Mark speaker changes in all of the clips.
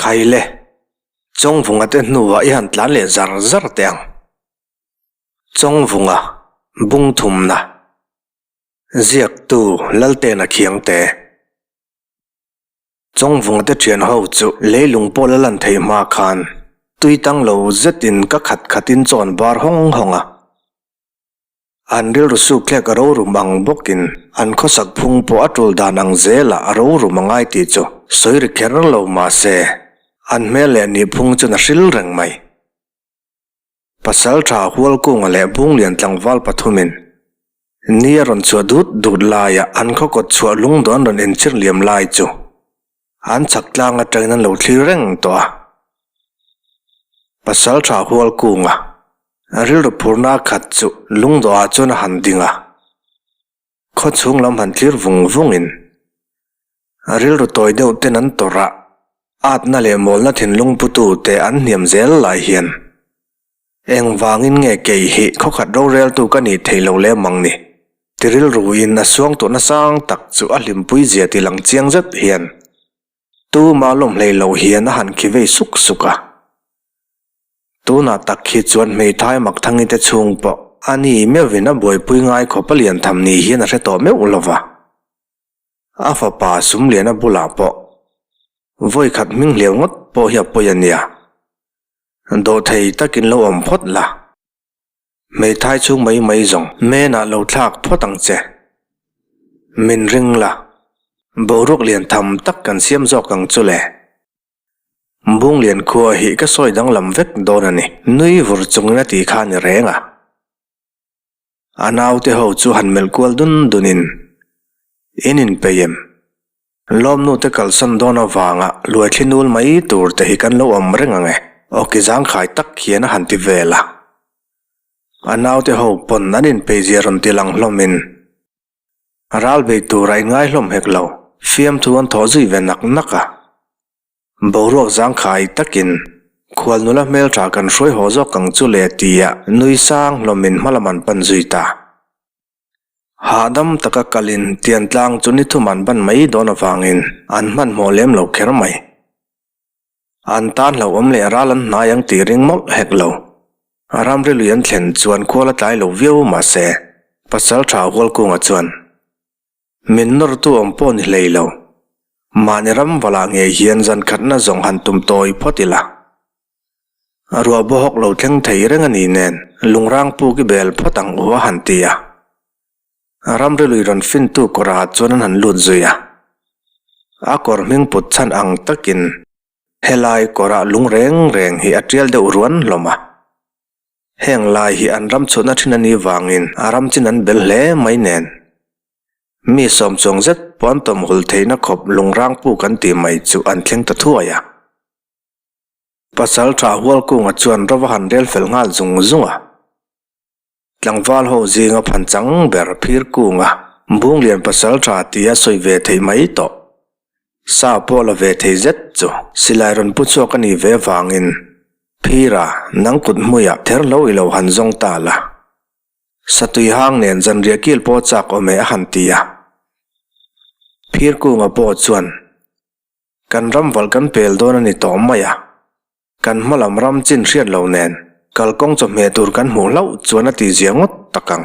Speaker 1: Khai le, Chawngvunga te hnuah i han tlan leh zar zar teh ang. Chawngvunga, Bungthumna, Ziaktu Laltena Khiangte. Chawngvunga te thian ho chu leilung pawh la lan theih hma khan tui tang lo zetin ka khat khatin chawn bar hawng hawng a. An rilru sukthlek a rorum ang bawkin an khawsak phung pawh a tul dan ang zelah a rorum a ngai tih chu sawi ri kher lo mah se, an hmel leh nihphung chuan a hril reng mai. Pasaltha Hualkunga leh Bunglian tlangval pathumin ni a rawn chhuah dut dut laia an khaw kawt chhuah lungdawh an rawn enchir liam lai chu an chhak tlang atangin an lo thlir reng tawh a. Pasaltha Hualkunga rilru phurna khat chu lungdawhah chuan a han ding a, khaw chhung lam han thlir vung vungin rilru tawi deuh ten an tawrh a, atna leh mawlna thinlung putute an hniam zel lai hian Engvangin nge kei hi khawkhat roreltu ka nih theih lo lem ang ni? Ti rilruin a suangtuahna sang tak chu a hlimpui zia ti lang chiang zet hian tuma lawm hlei lo hian a han khi vei suk suk a. Tunah tak khi chuan hmeithai Makthangi te chhung pawh a ni meuhvin a buaipui ngai khawp a lian tham ni hian a hre tawh meuh lo va. A fapa Sumliana bulah pawh vawikhat hming hliau ngawt pawh hi a pawi a nia. Dawhthei takin lo awm phawt la. Hmeithai chhung mai mai zawng menah lo thlak phawt ang che. Min ring la. Boruak lian tham tak kan siam zawk ang chu le. Bunglian khua hi ka sawi danglam vek dawn a ni. Nui vur chungin a ti kha ni reng a. A naute ho chu han melh kual dun dunin in inpeih em? Lawmnu te kalsan dawn avanga luaithli nul mai tur te hi kan lo awm reng ang e, awki zangkhai tak hian a han ti vel a. A naute ho pawn an inpeizia rawn ti lang hlawmin ral bei tura inngai hlawm hek lo, fiamthu an thawh zui ve nak nak a. Boruak zangkhai takin khual nula hmeltha kan hruai haw zawk ang chu le tia nui sang hlawmin hmalam an pan zui ta. Hahdam taka kalin Tiantlang chu ni thum an ban mai dawn avangin an hmanhmawh lem lo kher mai. An tan hlauhawm leh ral an hnai ang tih ring mawlh hek lo. Ramri lui an thlen chuan khual a tlai lo viau mahse Pasaltha Hualkunga chuan min nawrtu awm pawh ni hlei lo. Mahni ram valah ngei hian zan khatna zawng han tum tawi phawt ila. A ruah bawhawk lo thleng thei reng a ni nen lungrang puk i bel phawt ang u a han ti a. Ramri lui rawn fintu kawrah chuan an han lut zui a. A kawr hming put chhan ang takin helai kawrah lung reng reng hi a tial deuh ruan hlawm a. Heng lai hi an ram chhutna thin a nih vangin a ram chin an bel hle mai nen. Mi sawm chuang zet pawh an tawmhul theihna khawp lungrang puk an tih mai chu an thleng ta thuai a. Pasal tha Hualkunga chuan rova han rel fel nghal zung zung a. Tlangval ho zinga phan chang ber phir kunga Bunglian pasal tha tia sawi ve theih mai tawh. Sa pawh la ve thei zet chu silai rawn pu chhuak a nih ve vangin Phira nang kut hmuiah ther hlo i lo han zawng ta la. Satui hang nen zanriah kil pawh chak awm e a han ti a. Phir kunga pawh chuan Kan ram valh kan pel dawn a ni tawh mai a, kan hma lam ram chin hriat lo nen kalkawng chawhmeh tur kan hmuh hlauh chuan a tihzia ngawt tak ang.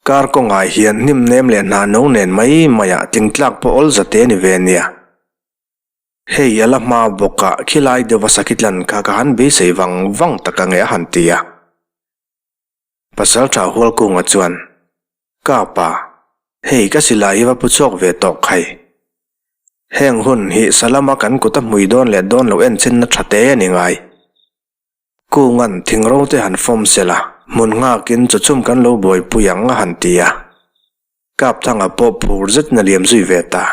Speaker 1: Kar kawngah hian hnim nem leh hnah no nen mai maiah tlingtlak pawh awl zate a ni ve nia. Hei a la hma bawkah khilai deuha sakhi tlan kha ka han beisei vang vang tak ang e a han ti a. Pasaltha Hualkunga chuan, Ka pa, hei ka silai hi va pu chhuak ve tawh khai. Heng hun hi Salama kan kut a hmui dawn leh dawn lo enchinna tha te a ni ngai. Kunga'n thingro te han fawm sela, hmun nghakin chuchhum kan lo buaipui ang a han ti a. Kapthanga pawh phur zetin a liam zui ve ta.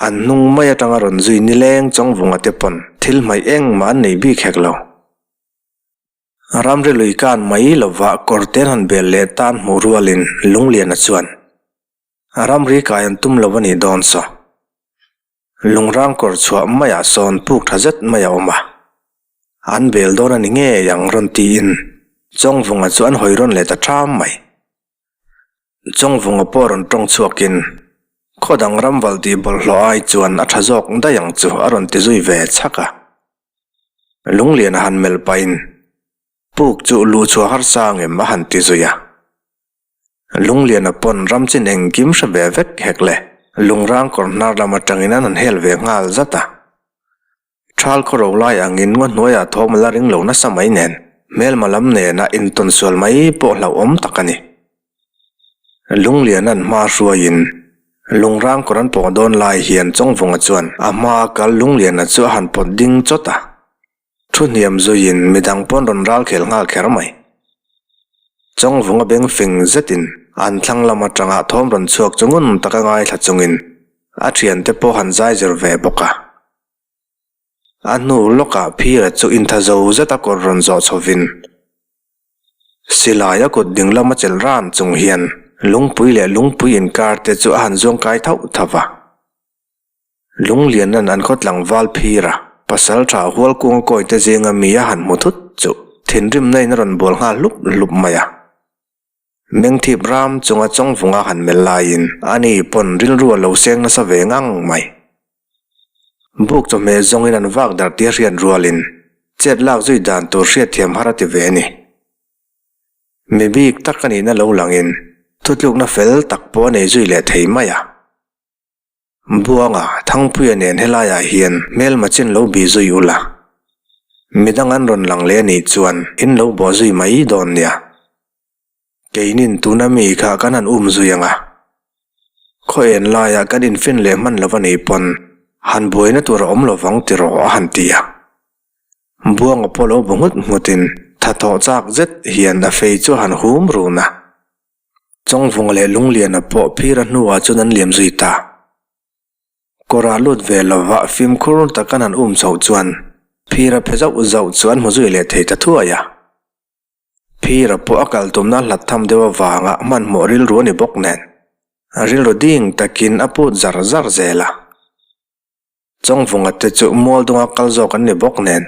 Speaker 1: An hnung mai atanga rawn zui nileng Chawngvunga te pawn thil hmaih engmah an nei bik hek lo. Ramri lui kan mai lova kawr ten han bel leh tan hmuh rualin Lungliana chuan ramri kai an tum lo a nih dawn saw. Lungrang kawr chhuah maiah sawn puk tha zet mai a awm a, an bel dawn a ni ngei ang rawn tiin Chawngvunga chu an hawi rawn leh ta ṭham mai. Chawngvunga pawh rawn ṭawng chhuakin. Khaw dang ram valh tih bawlhhlawh ai chuan a tha zawk daih ang chu a rawn ti zui ve chhak a. Lunglian a han melh pahin puk chu luh chhuah harsa ngem a han ti zui a. Lungliana pawn ram chin engkim hre ve vek hek le, lungrang kawr hnar lam atangin an han hel ve nghal zat a. Thal khaw ro lai angin ngaw hnuaiah thawm a la ring lo nasa mai nen, hmelma lam nena intawn sual mai pawh hlauhawm tak a ni. Lungliana'n hma hruaiin lungrang kawr an pawh dawn lai hian Chawngvunga chuan a hmaa kal Lungliana chu a han pawt ding chawt a. Thu hniam zuiin midang pawn rawn ral khel nghal kher mai. Chawngvunga beng fing zetin an thlang lam atanga thawm rawn chhuak chu ngun taka ngaithla chungin a thiante pawh han zai zir ve bawk a. A hnu lawkah Phira chu intha zo zeta kawr rawn zawh chhovin silai a kut ding lama chelh ran chung hian lungpui leh lungpui inkar te chu a han zuang kai thauh thauh va. Lunglianan an khaw tlangval Phira pasal tha hual kung kawi te zinga mi a han hmu thut chu thinrimna in a rawn bual nghal hlup hlup mai a. Mengthip ram chunga Chawngvunga han melh laiin ani pawn rilru a lo seng nasa ve ngang mai. Buk chawhmeh zawngin an vak darh tia hriat rualin chet lak zui dan tur hriatthiam har a ti ve a ni. Mi bik tak a nihna lo langin thutlukna fel tak pawh a nei zui leh thei mai a. Buanga, Thangpuia nen helaiah hian hmelma chin lo bih zui ula. Midang an rawn lang leh a nih chuan in lo bawh zui mai dawn nia. Keinin tuna mi kha kan han um zui ang a. Khaw en laiah kan infin leh hman lo a nih pawn han buaina tur a awm lo vang tiraw a han ti a. Buanga pawh lo bu nghut nghutin tha thawh chak zet hian a fei chu a han hum run a. Chawngvunga leh Lungliana pawh phira hnuah chuan an liam zui ta. Kawrah lut ve lova fimkhur takan han um chhoh chuan phira phe zauh zauh chu an hmu zui leh thei ta thuai a. Phira pawh a kal tumna hlat tham deuh avanga hmanhmawh rilru a ni bawk nen, rilru ding takin a put zar zar zel a. Chawngvunga te chu mual dunga kal zawk an ni bawk nen,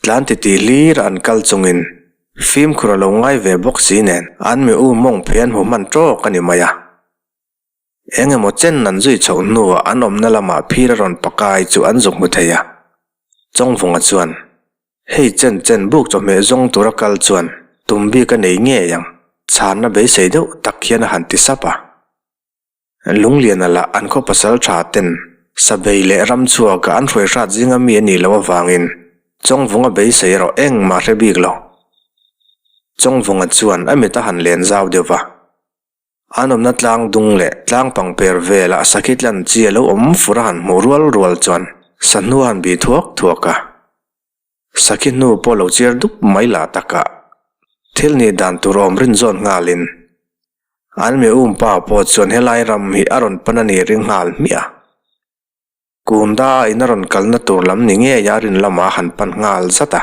Speaker 1: tlan titi hlir an kal chungin fimkhur a lo ngai ve bawk si nen an mi u mawng phei an hmu hman tawk a ni mai a. Eng emaw chen an zui chhoh hnuah an awmna lamah phir a rawn pakai chu an zuk hmu thei a. Chawngvunga chuan, Hei chen chen buk chawhmeh zawng tura kal chuan tum bik a nei ngei ang, chhanna beisei deuh tak hian a han ti sap a. Lungliana lah an khaw pasal tha ten Sabei leh Ramchhuaka an hruai hrat zinga mi a nih loh avangin Chawngvunga beisei erawh engmah hre bik lo. Chawngvunga chuan a mit a han len zau deuh va. An awmna tlang dung leh tlang pangper velah sakhi tlan chi a lo awm fur a han hmuh rual rual chuan sahnu a han bih thuak thuak a. Sakhi hnu pawh lo chiar dup mai lah takah thil nih dan tur awm rin zawn nghalin an mi um pa pawh chuan helai ram hi a rawn pan a nih ring nghal hmiah. Kunda in a rawn kalna tur lam ni ngei a rin lamah a han pan nghal zat a.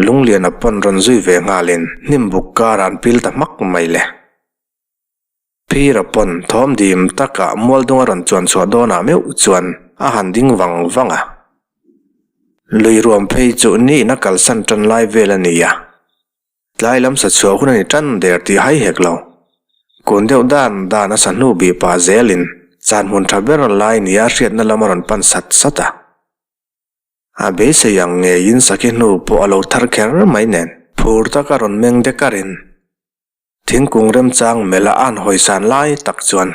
Speaker 1: Lungliana pawn rawn zui ve nghalin hnim buk karah an pil ta hmak mai le. Phira pawn thawm dim takah mualdung a rawn chuan chhuah dawnah meuh chuan a han ding vang vang a. Lui ruam phei chu niin a kalsan tan lai vel a ni a. Tlai lam sa chhuah hun a ni tan der tih hai hek lo. Kun deuh dan dan a sa hnu bih pah zelin chan hmun tha ber lai nia hriatna lam a rawn pan sat sat a. A beisei ang ngeiin sakhi hnu pawh a lo thar kher mai nen phur taka rawn meng dek a rin. Thingkung remchang melh a an hawisan lai tak chuan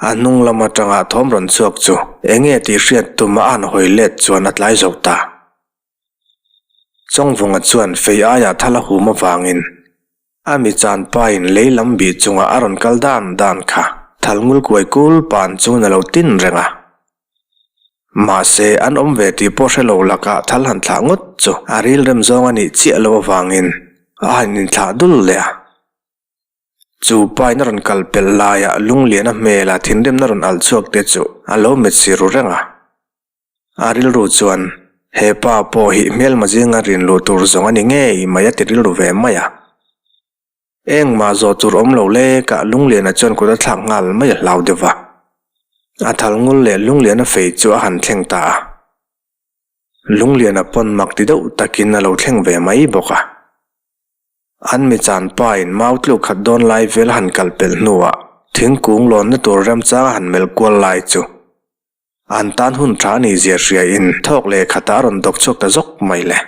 Speaker 1: a hnung lam atanga thawm rawn chhuak chu eng nge tih hriat tum a an hawi let chuan a tlai zo ta. Chawngvunga chuan fei aia thal a hum avangin a mi chan pain lei lam bih chunga a rawn kal dan dan kha thal ngul kuai kul pan chungin a lo tin reng a. Mahse, an awm ve tih pawh hre lo lakah thal han thlah ngawt chu a rilrem zawng a nih chiah loh avangin a han inthlah dul leh a. Chu pain a rawn kal pelh laiah Lungliana hmela thinrimna rawn alh chhuak te chu a lo met si ru reng a. A rilru chuan, He pa pawh hi hmelma zinga rin luh tur zawng a ni ngei mai a ti rilru ve mai a. Engmah zawh tur awm lo le, kah Lungliana chuan kut a thlak nghal mai a hlau deuh va. A thal ngul leh Lungliana fei chu a han thleng ta a. Lungliana pawn mak ti deuh takin a lo thleng ve mai bawk a. An mi chan pain mau tluk khat dawn lai vel a han kal pelh hnuah. Thingkung lawnna tur remchang a han melh kual lai chu an tan hun tha a nih zia hria in thawk leh khat ah a rawn dawk chhuak ta zawk mai le.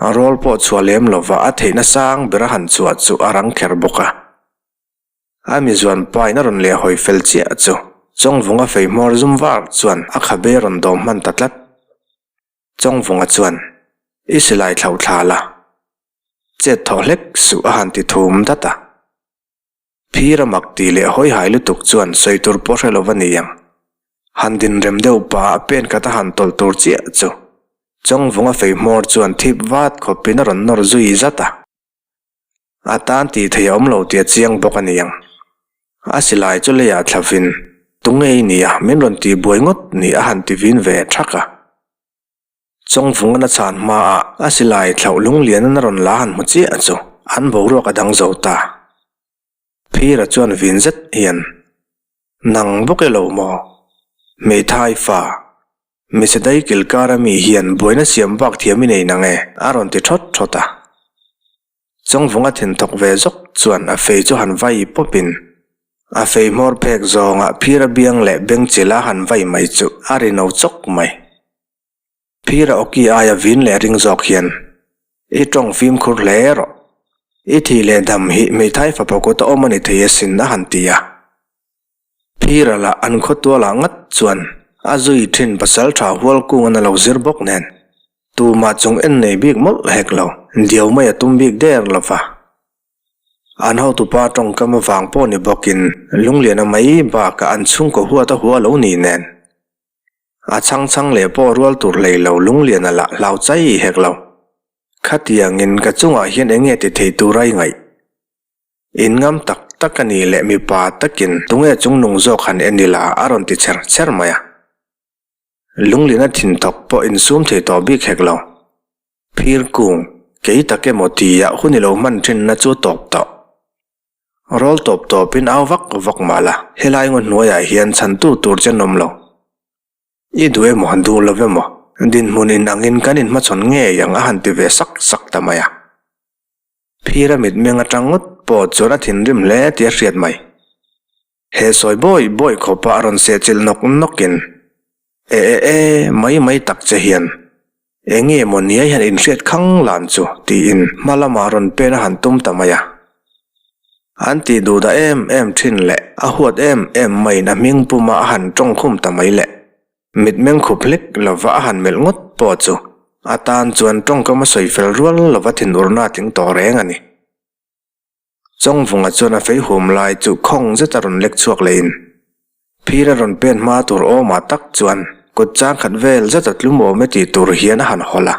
Speaker 1: A rawl pawh chhuah lem lova a theihna sang ber a han chhuah chu a rang kher bawk a. A mizuan pa in a rawn leh hawi fel chiah chu Chawngvunga fei hmawr zum var chuan a khabe rawn dawm hman ta tlat. Chawngvunga chuan, I silai thlauh thla la, chet thawh hlek suh a han ti thum dat a. Phir a mak tih leh hawi hai lutuk chuan sawi tur pawh hre lo va ni ang. Han din rem deuh pah a pen khat a han tawlh tur chiah chu Chawngvunga fei hmawr chuan thip vat khawpin a rawn nawr zui zat a. A tan tih thei a awm lo tih a chiang bawk a ni ang. A silai chu leiah thlavin, Tunge i nia, min rawn tih buai ngawt ni a han ti vin ve thak a. Chawngvungan a chhan hmaah a silai thlauh lunglian a rawn la han hmu chiah chu an boruak a dang zo ta. Phira chuan vin zet hian, Nang bawk e lo maw? Hmeithai fa, Misedai kilkara mi hian buaina siam bak thiam i nei nang e a rawn ti thawt thawt a. Chawngvunga thin thawk ve zawk chuan a fei chu han vai pawpin a fei hmawr phek zawngah Phira biang leh bengchila han vai mai chu a ri no chawk mai. Phira awki aia vin leh ring zawk hian i tawng fimkhur hle rawh. I thih leh dam hi hmeithai fapa kut a awm a ni thei asin a han ti a. Phira lah an khawtualah ngat chuan a zui thin pasal tha hual kungan a lo zir bawk nen tumah chung en nei bik mawlh hek lo, diau mai a tum bik der lo va. An hotupa tawngkam avang pawh ni bawkin Lungliana mai bakah an chhungkaw huat a hua lo ni nen. A chhang chhang leh pawh rual tur hlei lo Lungliana lah hlau chai hek lo. Khatiangin ka chungah hian eng nge ti thei tura i ngaih? In ngam tak tak a nih leh mipa takin tunge chungnung zawk han en ila a rawn ti chher chher mai a. Lungliana thinthawk pawh insum thei tawh bik hek lo. Phir kung, kei tak emaw tia hun i lo hman thinna chu tawp tawh. Rawl tawp tawpin au vak vak mah la, helai ngaw hnuaiah hian chhantu tur che an awm lo. I duh emaw, duh lo emaw, dinhmun in angin kan inhmachhawn ngei ang a han ti ve sak sak ta mai a. Phira mitmeng atang ngawt pawh chuan a thinrim hle tih a hriat mai. He sawi bawi bawi khawpa a rawn sehchilh nawk nawkin, E e e, mai mai tak che hian eng nge maw niai hian inhriat khang lan chu tiin hma lamah rawn pen a han tum ta mai a. An tih duh dah em em thin leh a huat em em maiin a hming puma a han tawng khum ta mai leh mitmeng khup hlek lova a han melh ngawt pawh chu a tan chuan tawngkam a sawi fel rual lova thinurna a tling tawh reng a ni. Chawngvunga chuan a fei hum lai chu khawng zet a rawn lek chhuak leh in phir a rawn pen hma tur awmah tak chuan kut chang khat vel zet a tlum awm e tih tur hian a han hawlh a.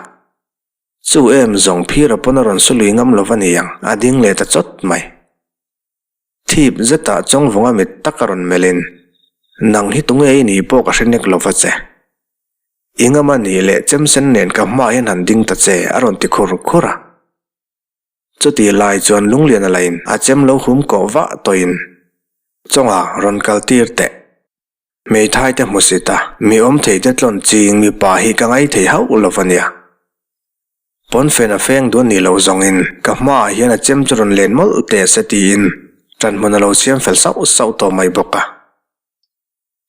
Speaker 1: Chu em zawng phir a pawn a rawn su lui ngam lo va ni ang, a ding leh ta chawt mai. Thip zetah Chawngvunga mit tak a rawn melh in, Nang hi tunge i nih pawh ka hre nek lo va che. I ngam a nih leh chemsen nen ka hmaah hian han ding ta che a rawn ti khur khur a. Chutih lai chuan Lungliana lain a chem lo hum kawh vah tawhin Chawnga rawn kal tir teh. Hmeithai te hmusit a, mi awm thei te tlawn ching mipa hi ka ngai thei hauh lo va nia. Pawnfen a feng duan ni lo zawngin ka hmaah hian a chem chu rawn len mawlh teh se tiin ṭanhmun a lo siam fel sauh sauh tawh mai bawk a.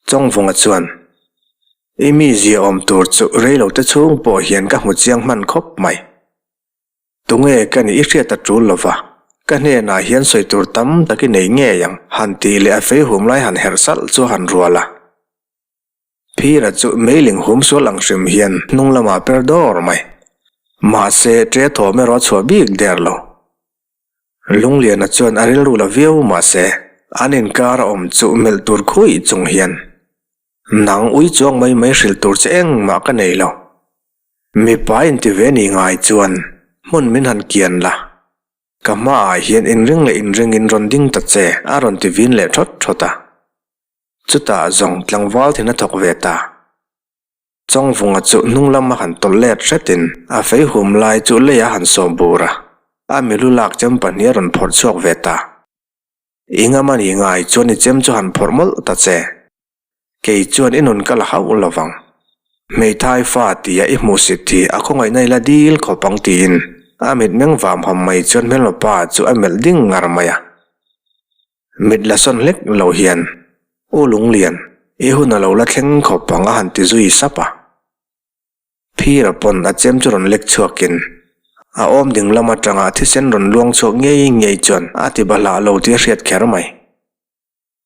Speaker 1: Chawngvunga chuan, I mi zia awm tur chu reilote chhung pawh hian ka hmu chiang hman khawp mai. Tunge ka nih i hriat a tul lova, ka hnenah hian sawi tur tam tak i nei ngei ang, han tih leh a fei hum lai han herh salh chu han rual a. Phira chu meiling hum sual ang hrim hian hnung lamah per dawr mai. Mahse, ṭe thawm erawh a chhuah bik der lo. Lungliana chuan a rilru la viau mahse, an inkar a awm chu melh tur khuih chung hian, Nang ui chuang mai mai hrilh tur che engmah ka nei lo. Mipa inti ve ni ngai chuan hmun min han kian la, ka hmaah hian inring leh inringin rawn ding ta che a rawn ti vin leh thawt thawt a. Chutah zawng tlangval thin a thawk ve ta. Chawngvunga chu hnung lama han tawlh let hretin a fei hum lai chu lei a han sawm bur a, a milu lak chem pahnih a rawn phawrh chhuak ve ta. I ngam a ni ngai chuan i chem chu han phawrh mawlh ta che. Kei chuan i nun ka la hauh lo vang. Hmeithai fa tia i hmuhsit hi a khawngaihna i la dil khawp ang tiin a mitmeng vam ham mai chuan hmelma pa chu a melh ding ngar mai a. Mit la sawn hlek lo hian, U Lunglian, i hun a lo la thleng khawp ang a han ti zui sap a. Phira pawn a chem chu rawn lek chhuakin, a awm ding lam atanga thisen rawn luang chhuak ngei ngei chuan a ti bahlah lo tih a hriat kher mai.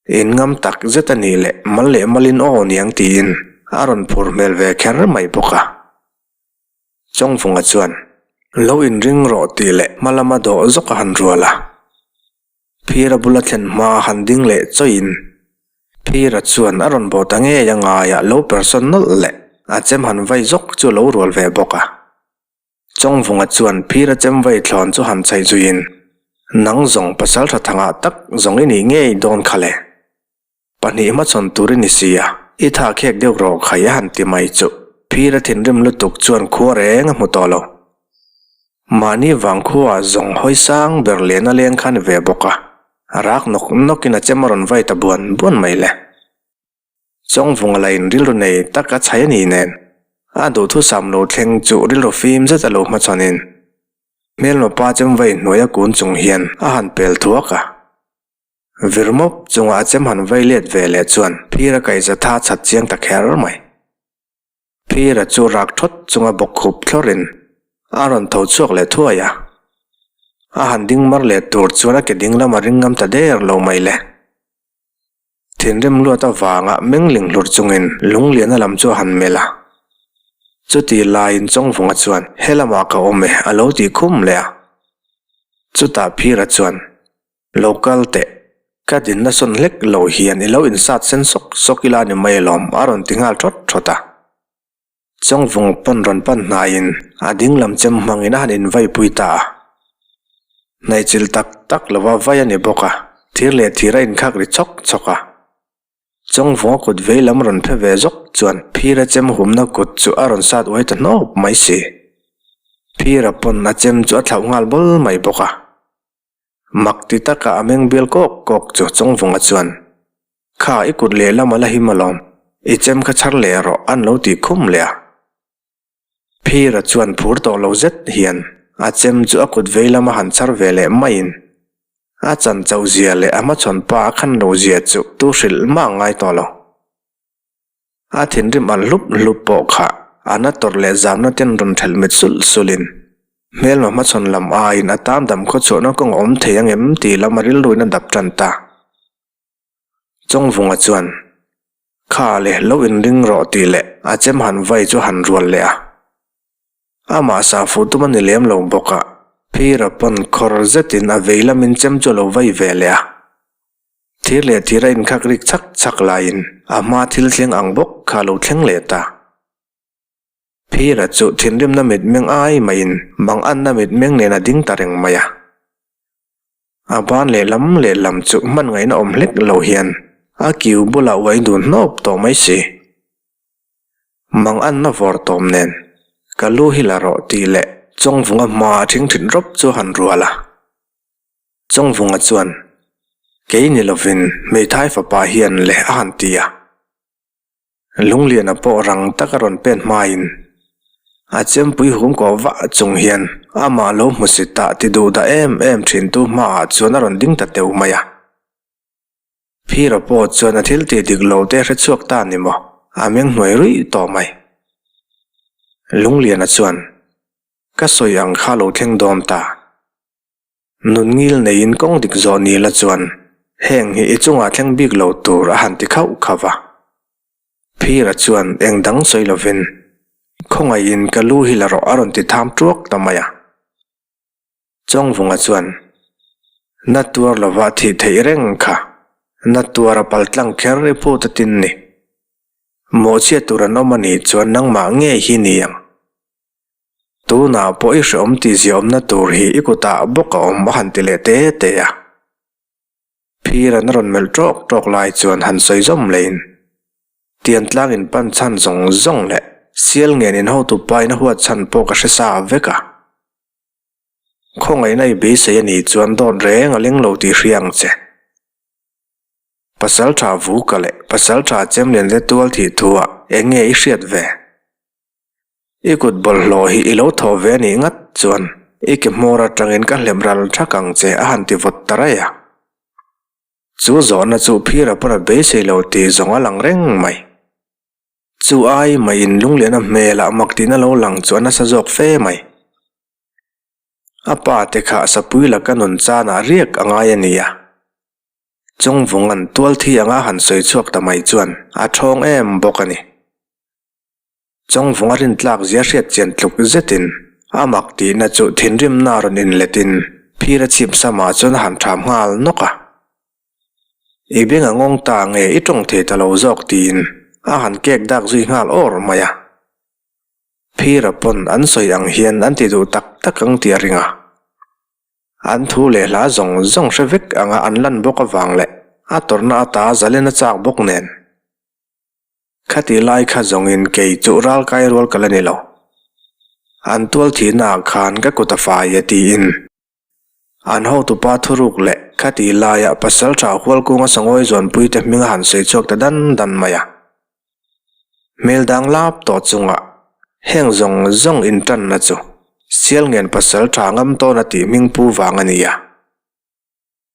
Speaker 1: In ngam tak zet a nih leh mal leh malin aw niang tiin a rawn phur hmel ve kher mai bawk a. Chawngvunga chuan, Lo inring rawh tih leh hma lama dawh zawk a han rual a. Phira bula thlen hma han ding leh chawiin Phira chuan a rawn bawh ta ngei a ngaiah lo persawn nawlh leh a chem han vai zawk chu a lo rual ve bawk a. Chawngvunga chuan Phira chem vai thlawn chu han chhaih zuiin, Nang zawng pasal tha thangah tak zawng i nih ngei dawn kha le. Pahnih hmachhawn tur i ni si a, i tha khek deuh rawh khai a han ti mai chu Phira thinrim lutuk chuan khua reng a hmu tawh lo. Mahni vang khuaah zawng hawi sang ber lehna leng kha a ni ve bawk a, a rak nawk nawkin a chem a rawn vai ta buan buan mai le. Chawngvunga la in rilru nei tak a chhai a ni nen, a duhthusam lo thleng chu rilru fim zet a lo hmachhawnin hmelma pa chem vai hnuaia kun chung hian a han pel thuak a. Vir mawp chunga a chem han vai let ve leh chuan Phira kaihza tha chhat chiang ta kher mai. Phira chu rak thawt chunga bawk khup thlawrin a rawn tho chhuak leh thuai a. A han ding mar leh tur chuan a ke ding lam a ring ngam ta der lo mai le. Thinrim luat avanga mengling hlur chungin Lungliana lam chu a han melh a. Chuti laiin Chawngvunga chuan he lamah ka awm e a lo tih khum leh a. Chutah Phira chuan Lo kal teh, ka dinna sawn hlek lo hian i lo insat sen sawk sawk ila ni mai alawm a rawn ti nghal thawt thawt a. Chawngvung pawn rawn pan hnaiin a ding lam chem hmangin a han invaipui ta a. Hnaihchilh tak tak lova vai a ni bawk a, thir leh thir a inkhak ri chawk chawk a. Chawngvunga kut vei lam rawn phe ve zawk chuan Phira chem humna kut chu a rawn sat uai ta hnawp mai si. Phira pawn a chem chu a thlauh nghal bawl mai bawk a. Mak ti taka a meng bial kawk kawk chu Chawngvunga chuan, Kha i kut lehlam a la him alawm, i chem kha chhar leh rawh an lo tih khum leh a. Phira chuan phur tawh lo zet hian a chem chu a kut vei lama han chhar ve leh maiin a chan chauh zia leh a hmachhawn pa a khan lo zia chu tu hrilh mah a ngai tawh lo. A thinrim alh hlup hlup pawh kha a na tawrh leh zamna ten rawn thelh mit sulh sulhin hmelma hmachhawn lam aiin a tan dam khaw chhuahna kawng a awm thei ang em tih lam a rilruin a dap tan ta. Chawngvunga chuan, Kha le, lo inring rawh tih leh a chem han vai chu han rual leh a. Amah sa fuh tum a ni lem lo bawk a, Phira pawn khawr zetin a vei lamin chem chu a lo vai ve leh a. Thir leh thir a inkhak rik chak chak laiin a hma thil thleng ang bawk kha a lo thleng leh ta. Phira chu thinrimna mitmeng ai maiin manganna mitmeng nen a ding ta reng mai a. A ban lehlam lehlam chu hman ngaihna awm hlek lo hian a kiu bulah uai dun hnawp tawh mai si. Manganna vawr tawm nen ka lu hi la rawh tih leh Chawngvunga hma a thingthit rawp chu a han rual a. Chawngvunga chuan, Kei ni lovin hmeithai fapa hian le a han ti a. Lungliana pawh rang taka rawn pen hmain a chempui hum kawh vah chung hian amah lo hmusit ah ti duh dah em em thintu hmaah chuan a rawn ding ta teuh mai a. Phira pawh chuan a thil tih dik lo te hre chhuak ta ni maw, a meng hnuai ruih tawh mai. Lungliana chuan, Ka sawi ang kha lo thleng dawn ta. Nun ngil neiin kawng dik zawh ni la chuan heng hi i chungah thleng bik lo tur a han ti khauh khauh va. Phira chuan eng dang sawi lovin, Khawngaihin ka lu hi la rawh a rawn ti tham tuak ta mai a. Chawngvunga chuan, Na tuar lova thih theih reng kha, na tuar a pal tlang kher i phut a tin ni. Mawhchhiat tur an awm a nih chuan nangmah ngei hi ni ang. Tunah pawh i hreawm tih ziaawmna tur hi i kutah bawk a awm a han ti leh te te a. Phir an rawn melh tawk tawk lai chuan han sawi zawm leiin Tiantlang in pan chhan zawng zawng leh sial ngen in hotu pa in a huat chhan pawh ka hre sa vek a. Khawngaihna i beisei a nih chuan dawt reng a leng lo tih hria ang che. Pasaltha Vuka leh Pasaltha Chemlianze tual thih thu ah eng nge i hriat ve? I kut bawlhhlawh hi i lo thawh ve anih ngat chuan i ke hmawr atangin ka hlep ral thak ang che a han ti vawt ta raih a. Chu zawhna chu phira pawn a beisei lo tih zawng a lang reng mai. Chu ai maiin lungliana hmelah mak tihna lo lang chu a nasa zawk fe mai. A pa te kha sapui laka nun chanah riak a ngai a nia. Chawngvunga'n tualthi anga han sawi chhuak ta mai chuan a thawng em bawk a ni. Chawngvunga rintlak zia hriat chian tluk zetin a mak tihna chu thinrimna rawn inletin phira chhip samah chuan a han ṭham nghal nawk a. I beng a ngawng ta nge i tawng thei ta lo zawk tiin a han kek dak zui nghal awr mai a. Phira pawn an sawi ang hian an ti duh tak tak ang tih a ring a. An thu leh hla zawng zawng hre vek anga an lan bawk avang leh a tawrhna ata zalen a chak bawk nen. Khati lai kha zawngin kei chu ral kai rual ka la ni lo. An tual thihna ah khan ka kut a fai e tiin. An hotupa thuruk leh khati laia pasaltha Hualkunga Sangawi zawnpuite hming a han sawi chhuak ta dan dan mai a. Hmel dang lap tawh chungah heng zawng zawng intanna chu Sialngen pasaltha ngam tawna tih hming pu vang a ni a.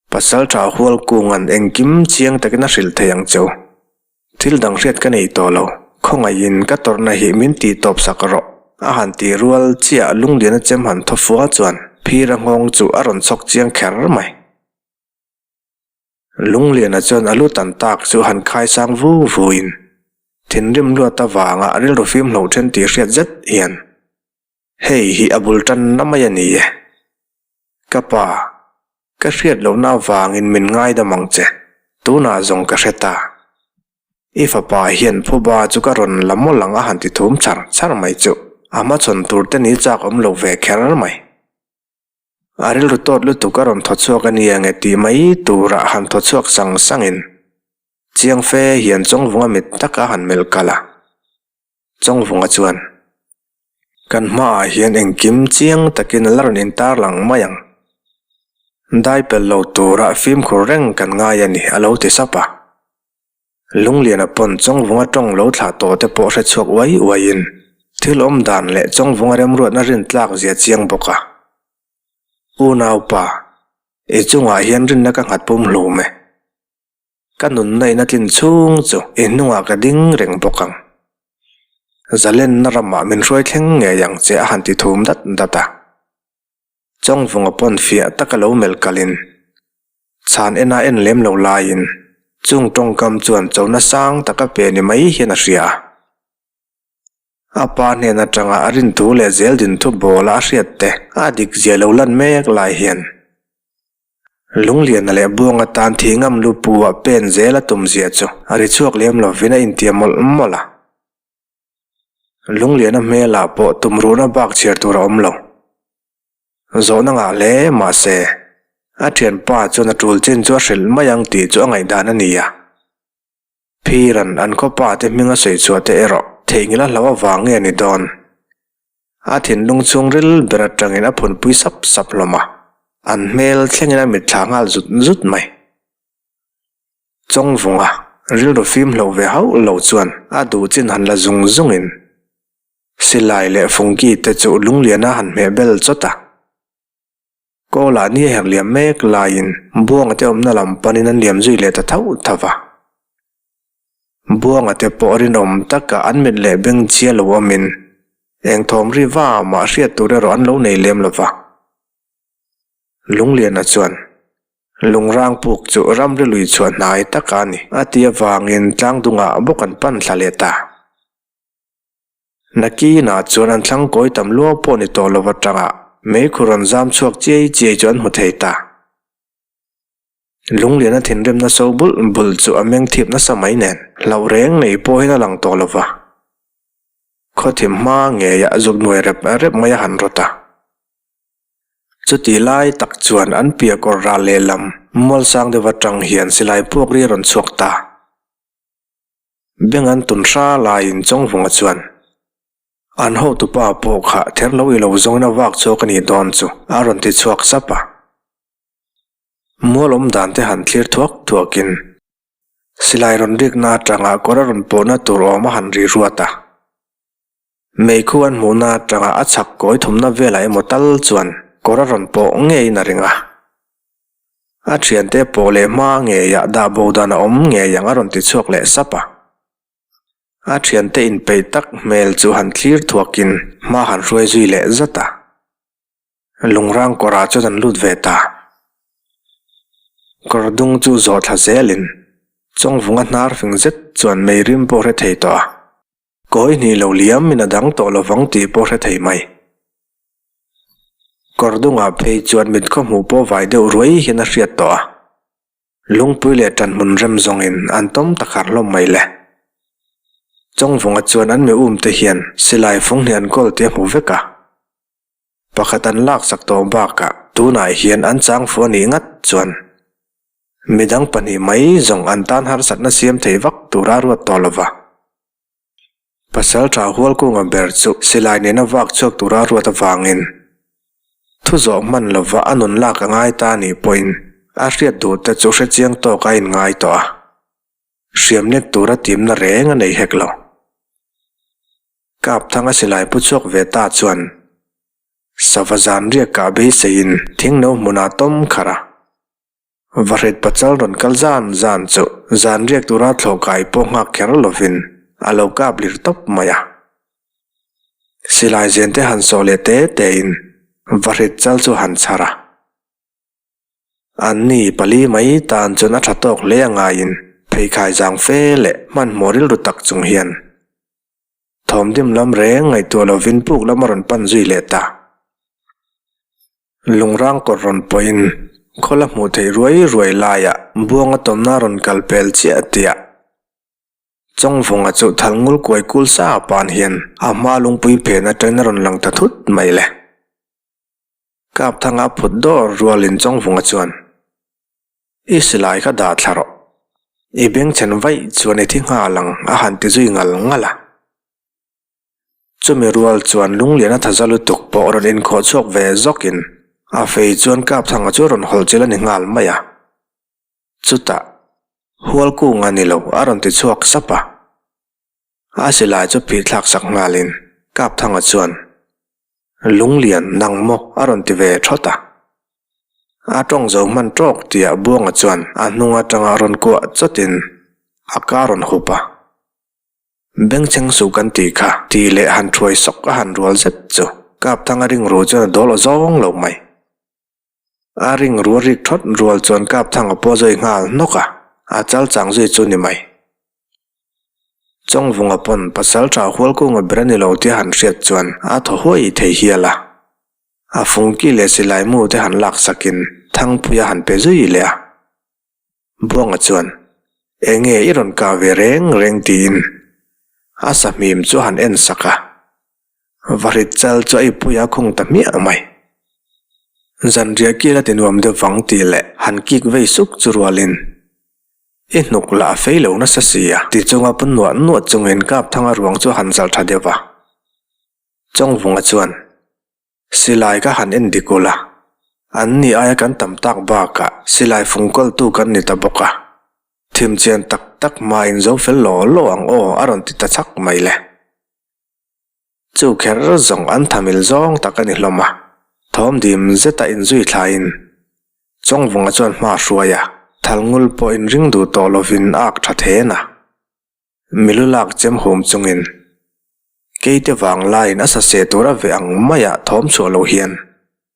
Speaker 1: Pasaltha Hualkunga'n engkim chiang takin a hrilh thei ang cheu. Thil dang hriat ka nei tawh lo, khawngaihin ka tawrhna hi min tih tawp sak rawh, a han ti rual chiah lungliana chem han thaw fua chuan phira nghawng chu a rawn chhawk chiang kher mai. Lungliana chuan a lu tan tak chu han khai sang vu vuin thinrim luat avanga rilru fim hlo then tih hriat zet hian hei hi a bul tanna mai a ni e. Ka pa, ka hriat lohna avangin min ngaidam ang che, tunah zawng ka hre ta. I fapa hian phuba chu ka rawn la mawlh ang a han ti thum char char mai chu, a hmachhawn tur te ni chak awm lo ve kher mai. A rilru tawt lutuk a rawn thaw chhuak a nia nge tih mai turah han thaw chhuak sang sangin chiang fe hian Chawngvunga mit taka han melh kalh a. Chawngvunga chuan, Kan hmaah hian engkim chiang takin a la rawn intar lang mai ang. Dai pel lo tura fimkhur reng kan ngai a ni, a lo ti sap a. Lungliana pawn Chawngvunga tawng lo thlah tawh te pawh hre chhuak uai uaiin thil awm dan leh Chawngvunga remruatna rintlak zia chiang bawk a. Unaupa, i chungah hian rinna ka nghat pum hlum e. Ka nunna in a tlin chhung chu i hnungah ka ding reng bawk ang. Zalenna ramah min hruai thleng ngei ang che a han ti thum dat dat a. Chawngvunga pawn fiah taka lo melh kalin, chhan ena en lem lo laiin chung tawngkam chuan chona sang taka pe ni mai hian a hria a. A pa hnen atanga a rinthu leh zel dinthu bawla a hriat te a dik zia lo lan mek lai hian Lungliana leh Buanga tan thi ngam lu pu ah pen zel a tum zia chu a ri chhuak lem lovin a intiam mawlh mawlh a. Lungliana hmelah pawh tumruhna bak chhiar tur a awm lo. Zawhna ngah hle mahse, a thianpa chuan a tul chin chu a hrilh mai ang tih chu a ngaihdan a ni a. Phiran an khawpa te hming a sawi chhuah te erawh theihnghilh a hlau avang nge ni dawn? A thinlung chhungril ber atangin a phunpui sap sap hlawm a, an hmel thlengin a mitthla nghal zut zut mai. Chawngvunga rilru fim hlo ve hauh lo chuan a duh chin han la zung zungin silai leh fungki te chu lungliana han hmeh bel chawt a. Kawlah ni a herh liam mek laiin Buanga te awmna lam panin an liam zui leh ta thauh thauh va. Buanga te pawh rinawm taka an mit leh beng chhia lo awmin eng thawm ri va mah hriat tur erawh an lo nei lem lo va. Lungliana chuan Lungrang puk chu ramri lui chhuah hnai taka a ni a ti avangin tlangdungah bawk an pan thla leh ta. Nakinah chuan an thlang kawi tam luau pawh ni tawh lo atanga meikhu rawn zam chhuak chiai chiai chu an hmu thei ta. Lungliana thinrimna so bulh bulh chu a meng thip nasa mai nen hlauh reng nei pawhin a lang tawh lo va. Khawthim hma ngeiah zuk nuai rep rep mai a han rawt a. Chuti lai tak chuan an piah kawr ral lehlam mualsang deuh atang hian silai puak ri a rawn chhuak ta. Beng an tun hra laiin Chawngvunga chuan, An hotupa pawh kha ther lo i lo zawngin a vak chhuak a nih dawn chu, a rawn ti chhuak sap a. Mual awm dan te han thlir thuak thuakin silai rawn rikna atanga kawr a rawn pawhna tur awm a han ri ruat a. Meikhu an hmuhna atanga a chhak kawi thumna velah emaw tal chuan kawr a rawn pawh ngeiin a ring a. A thiante pawh leh hma ngeiah dah bo dan a awm ngei ang a rawn ti chhuak leh sap a. A thiante inpeih tak hmel chu han thlir thuakin hma han hruai zui leh zat a. Lungrang kawrah chuan an lut ve ta. Kawr dung chu zawh thla zelin Chawngvunga hnar fing zet chuan mei rim pawh hre thei tawh a. Kawi hnih lo liam in a dang tawh lovang tih pawh hre thei mai. Kawr dungah phei chuan mit khaw hmuh pawh vai deuh ruai hian a hriat tawh a. Lungpui leh ṭanhmun rem zawngin an tawm ta khar hlawm mai le. Chawngvunga chuan an mi um te hian silai fung hnih an kawl tih a hmu vek a. Pakhat an laksak tawh bakah tunah hian an chang fu a nih ngat chuan midang pahnih mai zawng an tan harsatna siam thei vak tura ruat tawh lova. Pasal tha Hualkunga ber chu silai nena vak chhuak tura ruat avangin thu zawh hman lova a nun lak a ngai ta nih pawhin a hriat duh te chu hrechiang tawk a inngai tawh a, hriam nek tura timna reng a nei hek lo. Kapthanga silai pu chhuak ve ta chuan sava zan riak kah beiseiin thingno hmunah tawm kharh a. Vahrit pachal rawn kal zan zan chu zan riak tura thlawh kai pawh nghak kher lovin a lo kap lir tawp mai a. Silai zen te han sawh leh te tein vahrit chal chu han chhar a. An ni pali mai tan chuan a tha tawk hle a ngaiin pheikhai zang fe leh hmanhmawh rilru tak chung hian thawmdim lam reng ngaihtuah lovin puk lam a rawn pan zui leh ta. Lungrang kawr rawn pawhin khawl a hmuh theih ruai ruai laiah buanga tawmna a rawn kal pel chiah tiah Chawngvunga chu thal ngul kuai kul sa pan hian a hma lungpui phen atangin a rawn lang ta thut mai le. Kapthanga phut dawr rualin Chawngvunga chuan, I silai kha dah thla rawh. I bengchhen vaih chuan i thi nghal ang a han ti zui ngal ngal a. Chumi rual chuan lunglian a thaza lutuk pawh rawn inkhawh chhuak ve zawkin a fei chuan Kapthanga chu a rawn hawlh chilh a ni nghal mai a. Chutah, Hualkunga ni lo a rawn ti chhuak sap a. A silai chu phih thlak sak nghalin Kapthanga chuan, Lunglian nang maw a rawn ti ve thawt a. A tawng zo hman tawk tihah Buanga chuan a hnung atanga rawn kuah chawtin a ka rawn hup a. Bengchheng suh kan tih kha tih leh han thuai sawk a han rual zet chu Kapthanga ringru chuan a dawl aw zawng lo mai. A ring rual rik thawt rual chuan Kapthanga pawh a zawi nghal hnawk a, a chal chang zui chu ni mai. Chawngvunga pawn pasal tha Hualkunga ber a ni lo tia han hriat chuan a thaw huai thei hial a. A fungki leh silai mu te han lak sakin Thangpuia han pe zui leh a. Buanga chuan, Enge i rawn kah ve reng reng tiin a sahmim chu a han en sak a. Vahrit chal chu a ipui a khung ta hmiah mai. Zanriah kil a ti nuam deuh vang tih leh han kik vei suk chu rualin, I hnuk lah a fei lo nasa si a ti chunga pun nuah nuah chungin Kapthanga ruang chu a han zalh tha deuh va. Chawngvunga chuan, Silai ka han en dik ula, an ni aia kan tam tak bakah silai fung kawltu kan ni ta bawk a, thimchian tak tak hmain zo fel law law ang aw a rawn ti ta chak mai le. Chu kher zawng an thamil zawng tak a ni hlawm a, thawm dim zeta inzui thlaiin Chawngvunga chuan hma hruai a, Thalngul pawh inring duh tawh lovin a ak tha then a. Milu lak chem hum chungin Keite vang laiin a saseh tur a veh ang maiah thawm chhuah lo hian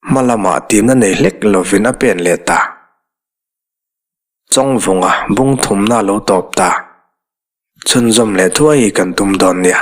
Speaker 1: hma lamah timna nei hlek lovin a pen leh ta. Chawngvunga bung thumna a lo tawp ta. Chhunzawm leh thuai kan tum dawn nia.